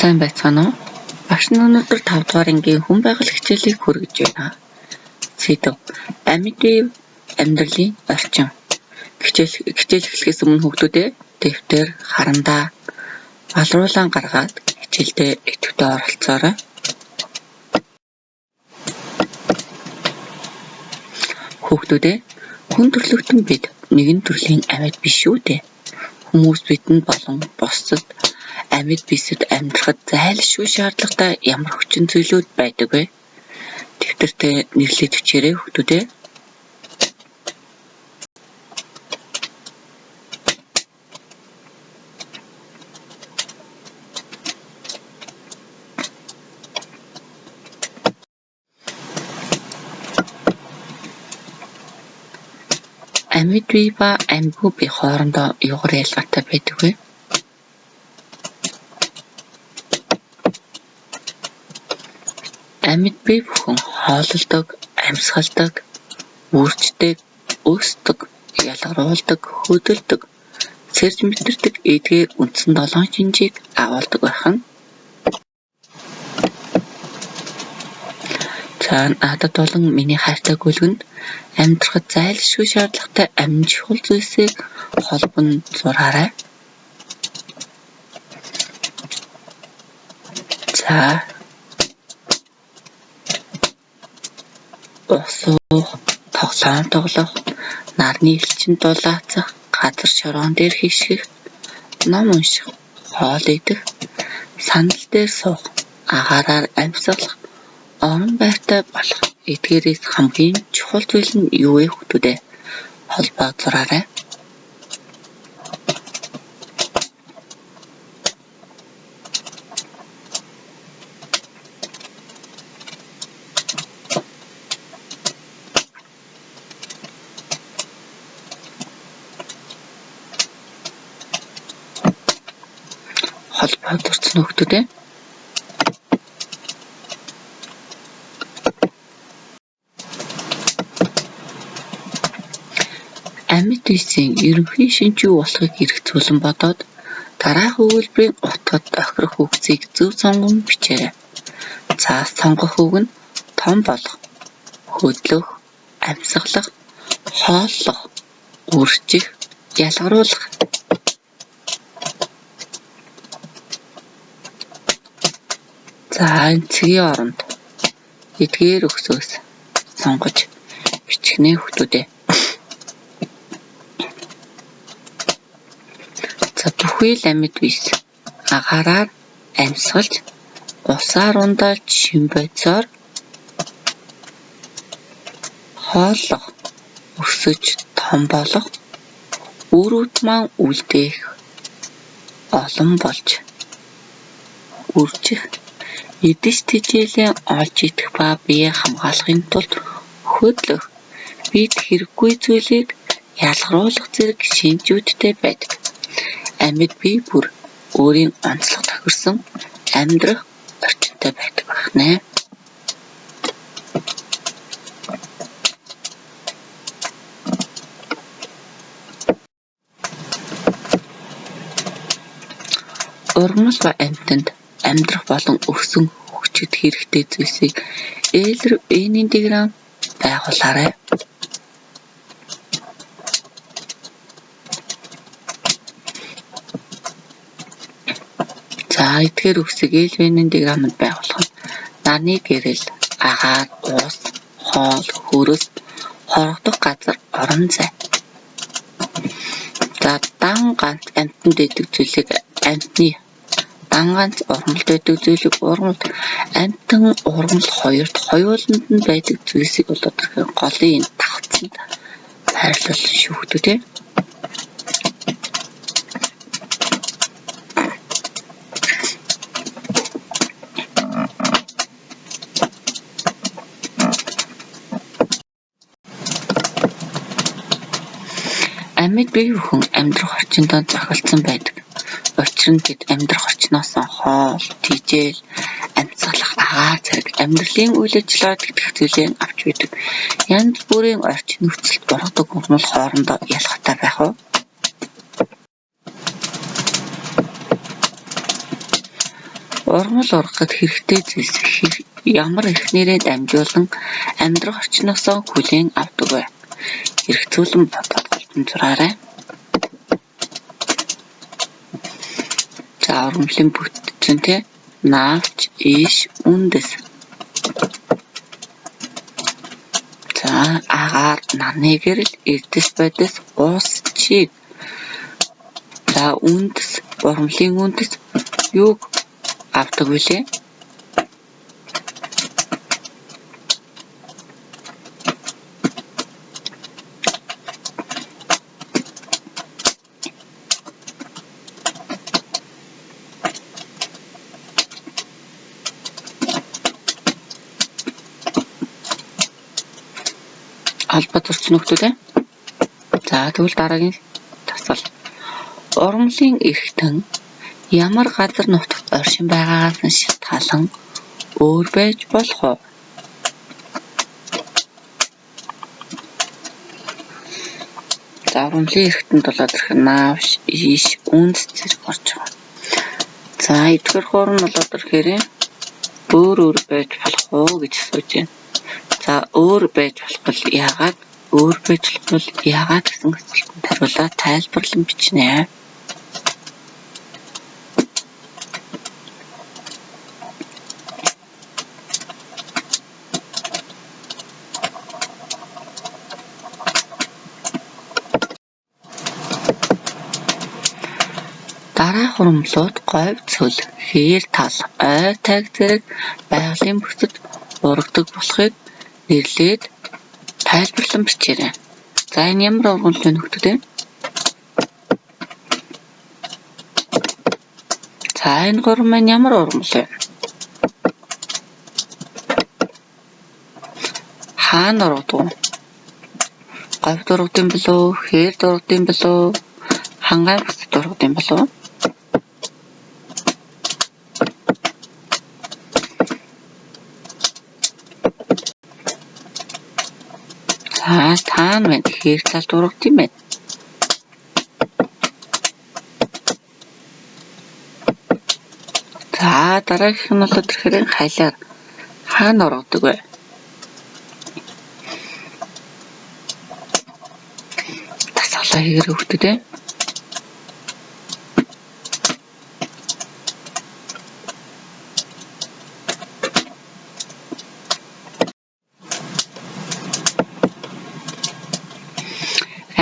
Сайн байцгаана уу? Багш нь өнөөдөр 5 дугаар ангийн хүн байгаль хичээлийг хүргэж байна. Сэдэв: Амьд бие амьдралын орчин. Хичээл эхлэхээс өмнө хүүхдүүдээ дэвтэр, харандаа, балруулаан гаргаад хичээлдээ идэвхтэй оролцоорой. Хүүхдүүдээ хүн төрөлхтөн бид нэгэн төрлийн амьд биш үү дээ. Хүмүүс бидэнд болон бусдад амьд биесэд амьдрахад зайлшгүй шаардлагатай ямар хүчин зүйлүүд байдаг вэ? Дэвтэртээ нэрлээд бичээрэй хүүхдүүдээ. Амьд бие ба амьгүй бие хоорондоо юугаар ялгаатай байдаг вэ? Амьд бие бүхэн хооллодог, амьсгалдаг, үрждэг, өсдөг, ялгаруулдаг, хөдөлдөг, сэрж мэдэрдэг эдгээр үндсэн долоон шинжийг агуулдаг байх нь. За надад болон миний хайртай гүлгэнд амьдрахад зайлшгүй шаардлагатай амин чухал зүйлсийг холбон зураарай. За ус уух, тоглоом тоглох, нарны элчинд дулаацах, газар шороон дээр хишгэх, ном унших, хоол идэх, сандал дээр суух, агаараар амьсгалах, орон байртай болох эдгээрээс хамгийн чухал зүйл нь юу вэ хүүхдүүдээ? Холбоо зураарай. Холбоо зурсан хүүхдүүдээ. Амьд биесийн ерөнхий шинж юу болохыг эргцүүлэн бодоод дараах өгүүлбэрийн утгад тохирох үгсийг зөв сонгон бичээрэй. Цаас сонгох үг нь том болох, хөдлөх, амьсгалах, хооллох, үржих, ялгаруулах. За энэ цэгийн оронд эдгээр үгсээс сонгож бичих нэ хүүхдүүдээ. За бүхий л амьд биес агаараар амьсгалж, усаар ундаалж шим бодисоор хооллох, өсөж том болох, үр удмаа үлдээх, олон болж үржих, идэж тэжээлээ олж идэх ба биеэ хамгаалахын тулд хөдлөх, биед хэрэггүй зүйлийг ялгаруулах зэрэг шинжүүдтэй байдаг. Амьд бие бүр өөрийн онцлог тохирсон амьдрах орчинтой байдаг байх нэ. Ургамал ба амьтанд амьдрах болон өсөн хөгжихэд хэрэгтэй зүйлсийг Л-Р-Н-ийн диаграмм байгуулаарай. За эдгээр үгсийг Л-В-ийн диаграммд байгуулах нь нарны гэрэл, агаар, ус, хоол, хөрөс, хорогдох газар, орон зай. За дан ганц амьтанд байдаг зүйлийг амьтны дан ганц ургамалд байдаг зүйлийг ургамалд, амьтан ургамал хоёрт хоёуланд нь байдаг зүйлсийг бол тодорхой голын энэ давхцанд байрлуулна шүү дээ тийм. Амьд бие бүхэн амьдрах орчиндоо зохицсон байдаг. Учир нь тэд амьдрах орчноос хоол, тэжээл, амьсгалах, агаар зэрэг амьдралын үйл ажиллагаа тэгтэх зүйлээ авч байдаг. Янз бүрийн орчин нөхцөлд ургадаг ургамал хоорондоо ялгаатай байх уу? Ургамал ургахад хэрэгтэй зүйлс ямар эрхнэрээ дамжуулан амьдрах орчноосоо хүлээн авдаг вэ? Хэрэгцүүлэн бодоод голдон зураарай. За ургамлын бүтцэн те навч, иш, үндэс. За агаар, нарны гэрэл, эрдэс бодис, ус, чиг. За үндэс, ургамлын үндэс юуг авдаг вүлээ? Холбоо зурсан нөхдөд ээ. За тэгвэл дараагийн дасгал. Ургамлын эрхтэн ямар газар нутагт оршин байгаагаас нь шалтгаалan өөр байж болох уу? За ургамлын эрхтэнд болоод ирэх наавш, иш, үнс зэрэг орж байгаа. За эдгээр хоор нь болоод ирэхээр өөр өөр байж болох уу гэж асууж байна. За өөр байж болох бол яагаад, өөр байж болох бол яагаад гэсэн асуултанд хариулаад тайлбарлан бичнэ. Дараах ургамлууд говь цөл, хээр тал, ой тайг зэрэг байгалийн бүсэд ургадаг болохыг нэрлээд тайлбарлан бичээрэй. За энэ ямар ургамал вэ нөхдөд вэ? За энэ гурван маань ямар ургамал вэ? Хаана ургадаг вэ? Говьд ургадаг юм болов уу? Хээрд ургадаг юм болов уу? Хангай бүсэд ургадаг юм болов уу? За таана байна. Хээр талд ургадаг юм байна. За дараагийнх нь бол тэгэхээр халиар хаана ургадаг вэ? Дасгалаа хийгэр өгдөг ээ.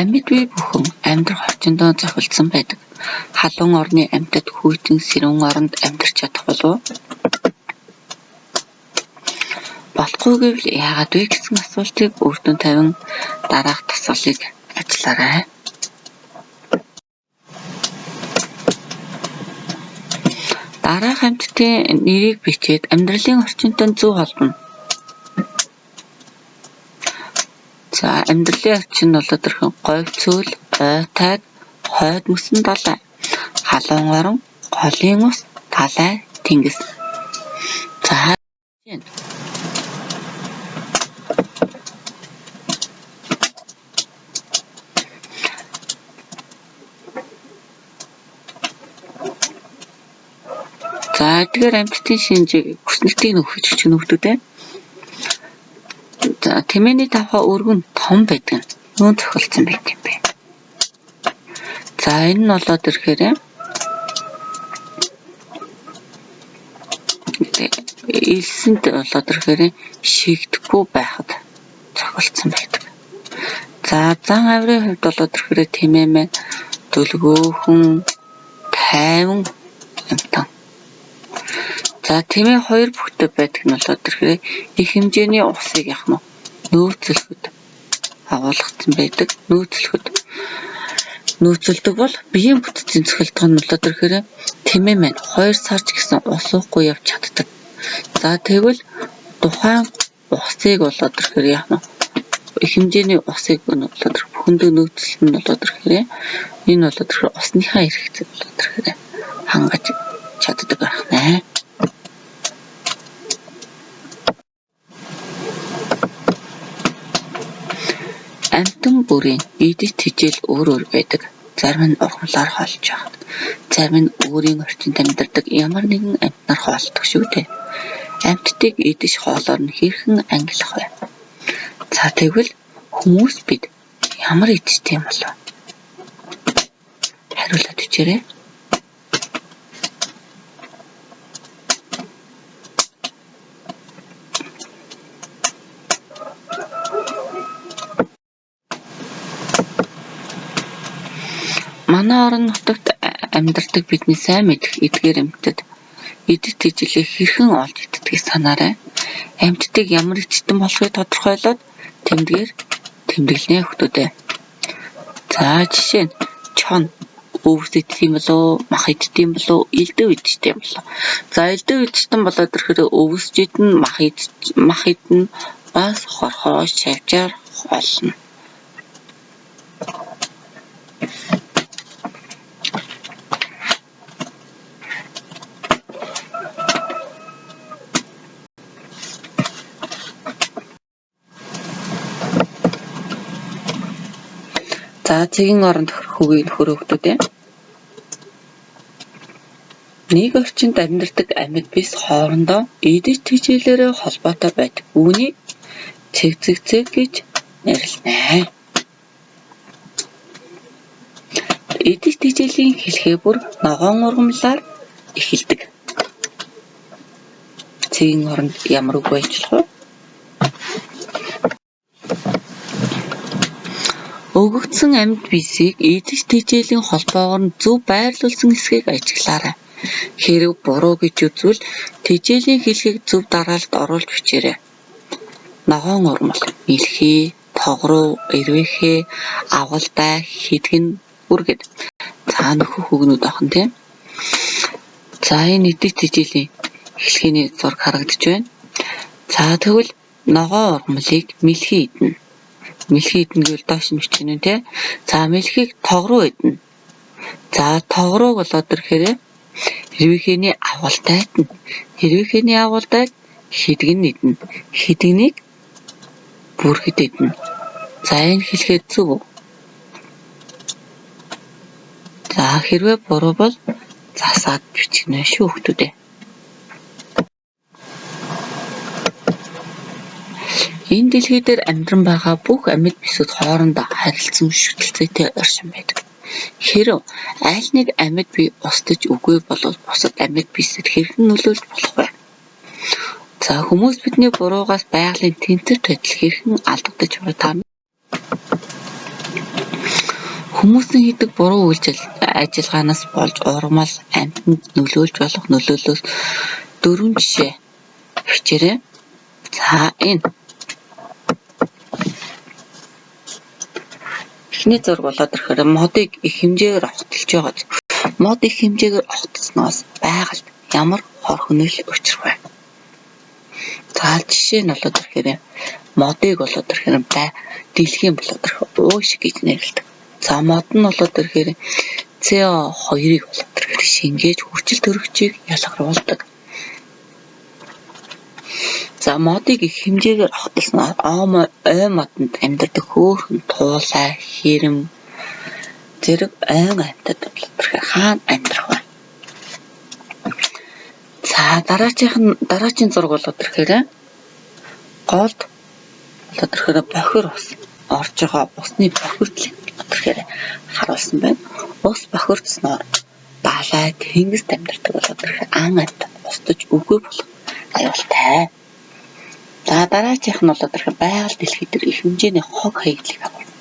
Амьд бие бүхэн амьдрах орчиндөө зохицолцсон байдаг. Халуун орны амьтад хүйтэн сэрүүн оронд амьдарч чадах болов уу? Болохгүй гэвэл яагаад вэ гэсэн асуултыг өөртөө тавин дараах дасгалыг ажиллаарай. Дараах амьтдын нэрийг бичээд амьдралын орчинтой зөв холбоно. За амьдралын орчин нь болоод ирэх говь цөл, ой тайг, хойд мөсөн далай, халуун орон, голын ус, далай, тэнгис. За За эдгээр амьтдын шинжийг хүснэгтийг нөхөж өгч нөхдөд ээ. За тэмээний тавхай өргөн том байдаг нь юун зохиолдсон байт юм бэ? За энэ нь болоод ирэхээр элсэнд болоод ирэхээр шигдэхгүй байхад зохиолдсон байдаг. За зан авирын хувьд болоод ирэхээр тэмээ маань дүлгөөхөн тайван амьтан. За тэмээ хоёр бүхтэй байдаг нь болоод ирэхээр их хэмжээний усыг яах нь нөөцлөхөд агуулгдсан байдаг. Нөөцлөхөд нөөцөлдөг бол биеийн бүтцийн цохилтгоо нь болоод ирэхээр тэмээ маань 2 сар ч гэсэн ус уухгүй явж чаддаг. За тэгвэл тухайн усыг болоод ирэхээр яах нь их хэмжээний усыг нь болоод ирэх бүхэндээ нөөцлөлт нь болоод ирэхээр энэ болоод ирэхээр усныхаа хэрэгцээг болоод ирэхээр хангаж чаддаг байх нэ. Амьтан бүрийн идэж тэжээл өөр өөр байдаг. Зарим нь ургамлаар хоолж байгаа. Зарим нь өөрийн орчинд амьдардаг ямар нэгэн амьтнаар хооллодог шүү дээ. Амьтдыг идэж хоолоор нь хэрхэн ангилах вэ? За тэгвэл хүмүүс бид ямар иддэг юм болов? Хариулаад бичээрэй. Манай орон нутагт амьдардаг бидний сайн мэдэх эдгээр амьтад эдэс тэжээлээ хэрхэн олж иддгийг санаарай. Амьтдыг ямар эцэстэн болохыг тодорхойлоод тэмдгээр тэмдэглэнэ хүмүүс ээ. За жишээ нь чон өвс идэх юм болов уу, мах идэх юм болов уу, элдэв идэх юм болов уу. За элдэв идсэн болоод ирэхээр өвсч идэнэ, мах идэнэ, бас хорхоо шавжаар хоолно. За цэгийн оронд хөгийг нөхөр хүмүүс ээ. Нэг орчинд амьдардаг амьд бис хоорондоо эдэж тэжээлээрээ холбоотой байдаг. Үүнийг цэг цэг цэг гэж нэрлэнэ. Эдэж тэжээлийн хэлхээ бүр ногоон ургамлаар эхэлдэг. Цэгийн оронд ямар үг байж болох вэ? Өгөгдсөн амьд биесийг эдэж тэжээлийн холбоогоор нь зөв байрлуулсан эсэхийг ажиглаарай. Хэрэв буруу гэж үзвэл тэжээлийн хэлхийг зөв дараалалд оруулж бичээрэй. Ногоон урмал, мэлхий, тогруу, эрвээхэй, авгалдай, хидгэн, бүргэд. За нөхөх үгнүүд ахын тийм. За энэ эдэж тэжээлийн хэлхээний зураг харагдаж байна. За тэгвэл ногоон урмалыг мэлхий идэнэ. Мэлхий идэнэ гэвэл доош нь бичнэ тий. За мэлхийг тогруу идэнэ. За тогрууг болоод ирэхээр хэрвээхээний авгалтай идэнэ. Хэрвээхээний авгалтайг хидгэн идэнэ. Хидгэнийг бүргэд идэнэ. За энэ хэлхээ зөв үү? За хэрвээ буруу бол засаад бичнэ шүү хүмүүс ээ. Энэ дэлхий дээр амьдран байгаа бүх амьд бисүүд хоорондоо харилцан шүтэлцээтэй оршин байдаг. Хэрэв аль нэг амьд бие устж үгүй болвол бусад амьд биесэд хэрхэн нөлөөлж болох вэ? За хүмүүс бидний буруугаас байгалийн тэнцвэрт байдал хэрхэн алдагдаж байгааг та хүмүүсийн хийдэг буруу үйл ажиллагаанаас болж ургамал амьтанд нөлөөлж болох нөлөөллөөс дөрвөн жишээ бичээрэй. За энэ эхний зураг болоод ирэхээр модыг их хэмжээгээр огтолж байгаа. Мод их хэмжээгээр огтсоноос байгальд ямар хор хөнөөл учрах вэ? За жишээ нь болоод ирэхээр модыг болоод ирэхээр дэлхийн болоод ирэхээр ууш гэж нэрлэдэг. За мод нь болоод ирэхээр CO2-ыг болоод ирэхээр шингээж хүчил төрөгчийг ялгаруулдаг. За модыг их хэмжээгээр огтолсноор ой модонд амьдардаг хөөрхөн туулай, хэрэм зэрэг ойн амьтад хаана амьдрах вэ? За дараачийн зураг болоод ирэхээр голд болоод ирэхээр бохир ус орж байгаа усны бохирдлыг болоод ирэхээр харуулсан байна. Ус бохирдсноор далай тэнгист амьдардаг болоод ирэхээр ан амьтад устж үгүй болох аюултай. За дараачих нь болоод ирэхээр байгаль дэлхий дээр их хэмжээний хог хаягдлыг харуулна.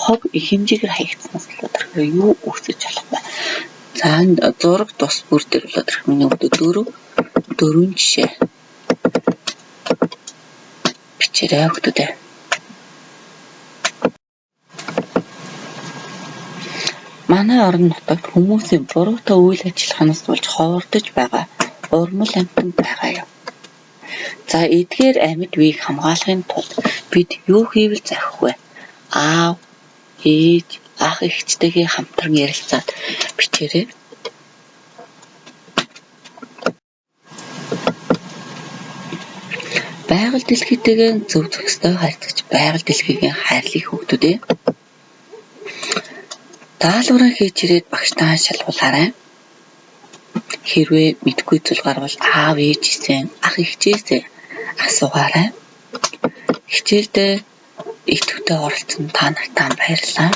Хог их хэмжээгээр хаягдсанаас болоод ирэхээр юу үүсэж болох вэ? За энэ зураг тус бүр дээр болоод ирэх миний өвдө дөрвөн жишээ бичээрэй хүмүүс ээ. Манай орон нутагт хүмүүсийн буруутай үйл ажиллагаанаас болж ховордож байгаа урмал амьтан байгаа юм. За эдгээр амьд биеийг хамгаалахын тулд бид юу хийвэл захих вэ? Аав, ээж, ах эгчтэйгээ хамтран ярилцаад бичээрэй. Байгаль дэлхийтэйгээ зөв зохистой харьцаж байгаль дэлхийгээ хайрлах хүүхдүүд ээ. Даалгавраа хийж ирээд багштаа шалгуулаарай. Хэрвээ мэдэхгүй зүйл гарвал аав ээжээсээ, ах эгчээсээ асуугаарай. Хичээлдээ идэвхтэй оролцсон та нартаа баярлалаа.